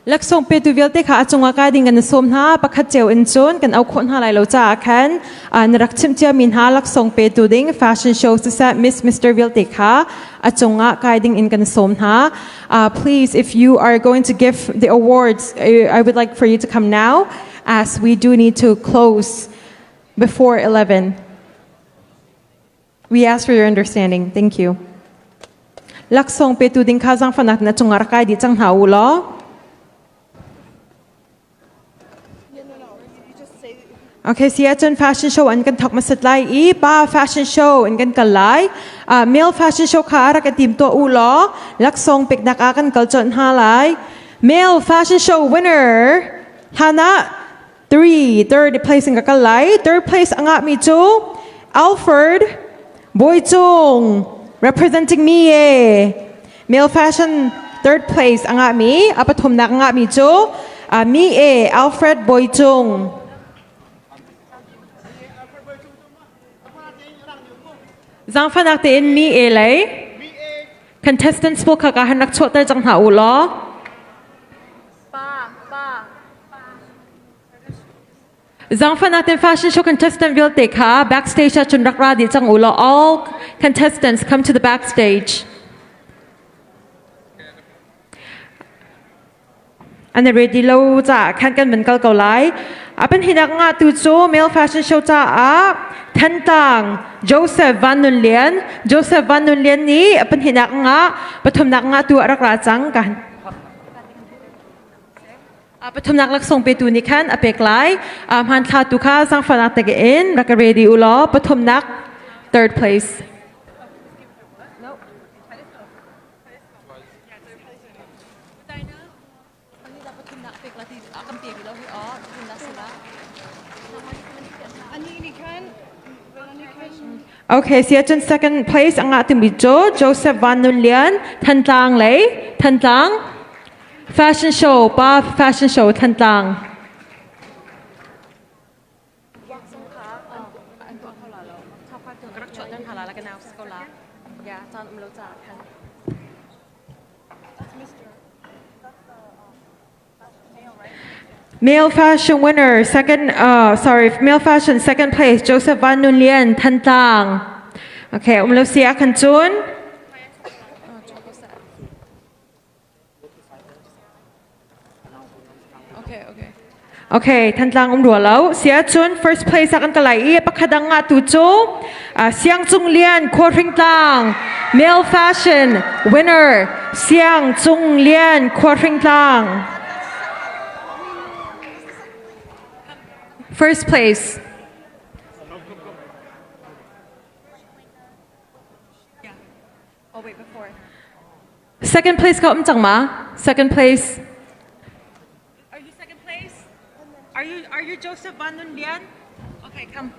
Laksawng petu vialte kha a cungah kai ding kan sawm hna. Pakhat cio in cun kan auh khawh hna lai lo caah khan na rak chimh ciami hna laksawng petu ding fashion show siseh Miss Mr. vialte kha a cungah kai ding in kan sawm hna. Please, if you are going to give the awards, I would like for you to come now as we do need to close before 11. We ask for your understanding. Thank you. Laksawng petu ding kha zaangfahnak na cungah rak kai dih cang hna u law. Okay, si ahcun fashion show an kan thok hmasat lai i pa fashion show in kan kal lai. Male fashion show kha rak i tim tuah u law laksawng peknak ah kan kal colh hna lai. Male fashion show winner hlan ah three third place in ka kal lai. Third place a ngahmi cu Alfred Boychung representing me ye. Male fashion third place a ngahmi a pathumnak a ngahmi cu mi e Alfred Boychung. Zaangfahnak tein mi e lei contestants pawl kha ka han rak chuahter cang hna u law. Zaangfahnak ten fashion show contestant vialte kha backstage ah cun rak ra dih cang u law. All contestants come to the backstage. An ready lo caah khan kan van kal ko lai. Apan hinak nga tu cu male fashion show caah Thantlang Joseph Van Nun Lian. Joseph Van Nun Lian nih apan hinak nga pathumnak nga tu a rak ra cang ka. Pathumnak laksawng petu nih khan a pek lai. Hmanthla tu kha zaangfahnak tek in rak ka ready u law pathumnak third place. Okay, si ahcun second place a ngah timi cu Joseph Van Nun Lian, Thantlang lei, Thantlang Fashion Show, pa Fashion Show Thantlang. Male fashion winner, second, sorry, male fashion second place, Joseph Van Nun Lian, Thantlang. Okay, um lo si ah khan cun. Okay, okay. Okay, Thantlang um rua lo. Sia cun first place ah kan kalai i pakhat dang nga tu cu Siang Cung Lian Khuahring Tlang male fashion winner Siang Cung Lian Khuahring Tlang. First place. Oh wait, before. Second place ka um cang ma? Second place. Are you second place? Are you Joseph Van Nun Lian? Okay, come.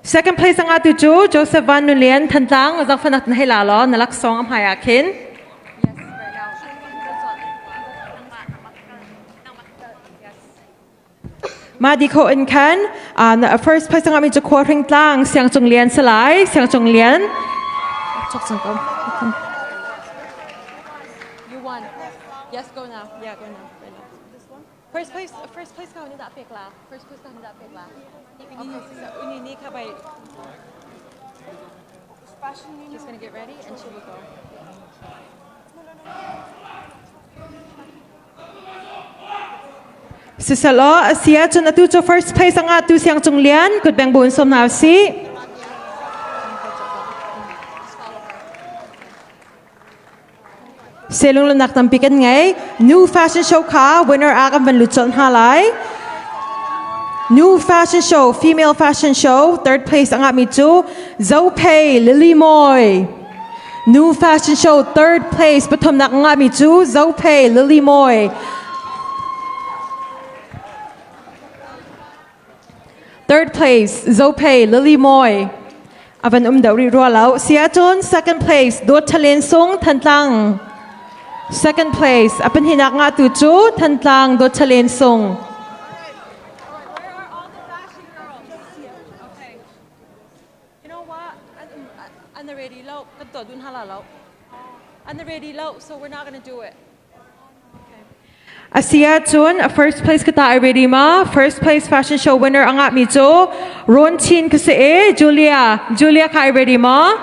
Second place ang atu cu Joseph Van Nun Lian Thantlang zakfanak na hei la law na laksawng am hai ah khin. Yes, right now. Mah di kho in khan first place ang mi cu khua hring tlang Siang Cung Lian salai Siang Cung Lian. Chok chang ko. You won. Yes, go now. Yeah, go now. Right now. First place ka ni da pek la. First place ka ni da pek la. Okay, so uni ni ka bai. She's gonna get ready and she will go. Siselaw a si ahcun atu cu first place a ngahtu Siang Cung Lian kutbeng bu in sawm hna usih. Selung nak tampi kan ngei. New fashion show kha winner ah kan van lut colh hna lai. New fashion show, female fashion show, third place a ngahmi cu Zopei Lily Moy. New fashion show third place pathumnak ngahmi cu Zopei Lily Moy. Third place Zopei Lily Moy. Avan um deuh rih rua lo. Sia cun second place Dawt Thalen Sung Thantlang. Second place a pahnihnak ngahtu cu Thantlang Dawt Thalen Sung. You know what? An ready lo. Kan tuah dun hala lo. An ready lo, so we're not gonna do it. Okay. Asia cun a first place ka ta ai ready ma? First place fashion show winner anga mi cu Ron Chin ka si e Julia. Julia ka ai ready ma?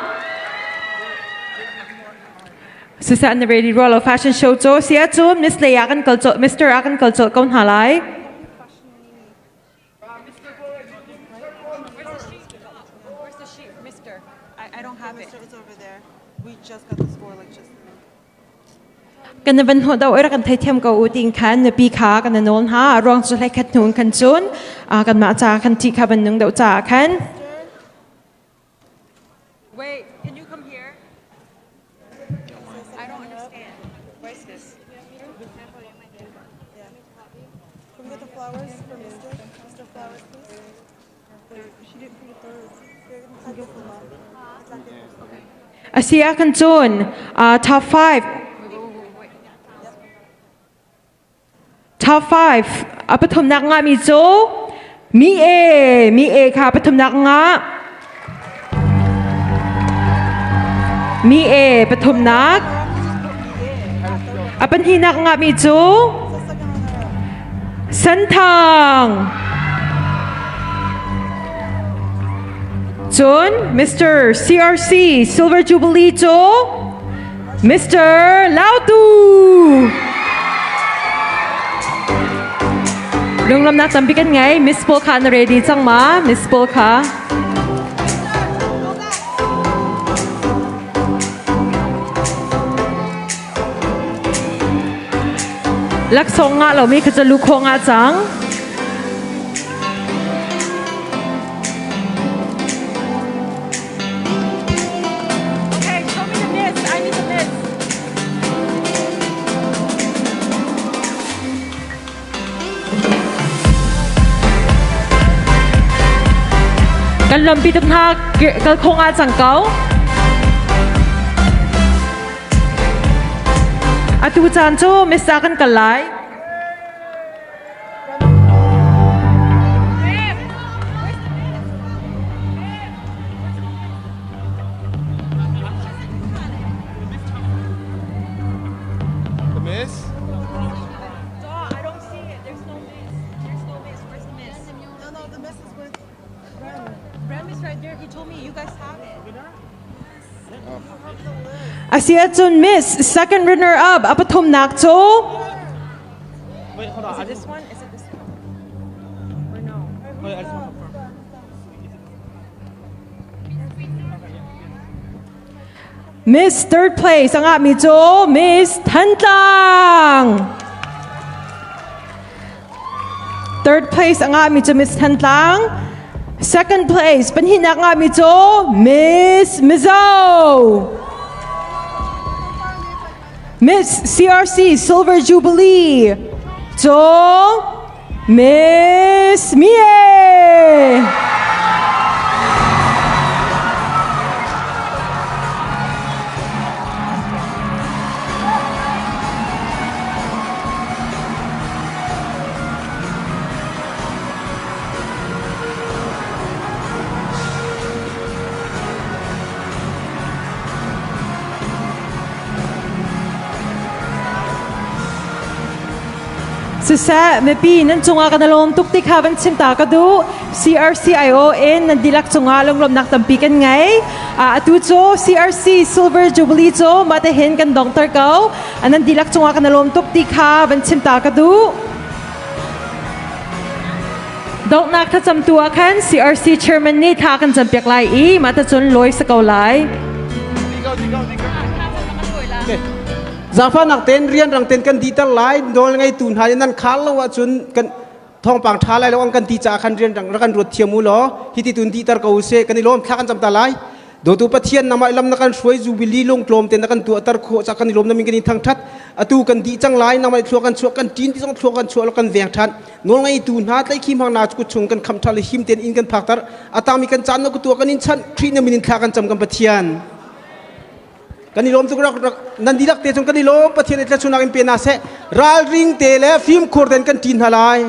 Sisa na ready ro lo fashion show cu sia cu Miss Leia kan kal col Mr. a kan kal col ko hna lai. Where's the sheet, Mister? I don't have it. It's over there. We just got the score like just a minute. Kan van hnawh do ira kan theithiam ko u ting khan nupi kha kan nawl ha ruang cu hlei khat hnun khan cun kan mah ca khan ti kha van nung deuh ca khan. Wait, can you come here? I don't understand. What is this? Can we get the flowers for Mr. Mr. Flowers, please? She didn't put a third. Asia kan cun top 5. Top 5 a pathumnak nga mi cu mi e mi e kha pathumnak nga mi e pathumnak a pahnihnak nga mi cu Senthang. Cun Mr. CRC Silver Jubilee cu Mr. Lautu. Lunglamnak tampi kan ngei. Miss Paul kha na ready cang ma? Miss Paul kha. Laksawng ngah lomi kha cu lukhawh ngah cang. Okay, show me the miss. I need the miss. Kan lampi tuk hna kal khawh ngah cang ko. Atu caan cu Missa kan kal lai. The miss? I don't see it. There's no miss. There's no miss. Where's the miss? No, the miss is with Rem. Rem is right there. He told me you guys have it. Asi ahcun Miss second runner up a pathumnak cu. Wait, hold on. Is it this one? Is it this one? Or no? Wait, I just want to confirm. Miss third place ang mi cu Miss Thantlang. Third place ang mi cu Miss Thantlang. Second place panhinak nga mi cu Miss Mizo. Miss CRC Silver Jubilee cu Miss Mie. Siseh, mipi nan cungah kan lawm tuk ti kha van chim ta ka duh. CRCIO in nan dihlak cungah lunglawmhnak tampi kan ngei. Atu cu CRC Silver Jubilee cu mah te hin kan dongter ko. Nan dihlak cungah kan lawm tuk ti kha van chim ta ka duh. Donghnak thlacamtu ah khan CRC chairman nih thla kan campiak lai i mah ta cun lawi si ko lai. Zaangfahnak tein rianrang tein kan dihter lai. Nawl ngeitu hna nih nan khar lo ahcun kan thawngpang ṭha lai lo an kan ti caah khan rianrang rak kan ruat thiam u law hiti tun dihter ko usih. Kan i lawm thla kan cam ta lai. Dawtu Pathian namah lam na kan hruai Jubilee lungtlawm te na kan tuahter khawh ca kan i lawm na min kan in thangṭhat. Atu kan dih cang lai namah thlua kan chuah kan ṭin ti zong thlua kan chuah lo kan veng ṭhan. Nawl ngeitu hna tlaihkhim hang na kut chung kan khamh ṭhan le him tein inn kan phakter. Atangmi kan caan na ku tuah kan in chanh Khrih na min in thla kan cam kan Pathian. Kan i lawm tuk rak rak nan dihlak te cung kan i lawm Pathian i thlachunak in pe hna seh. Ralring te le fimkhur tein kan ṭin hna lai.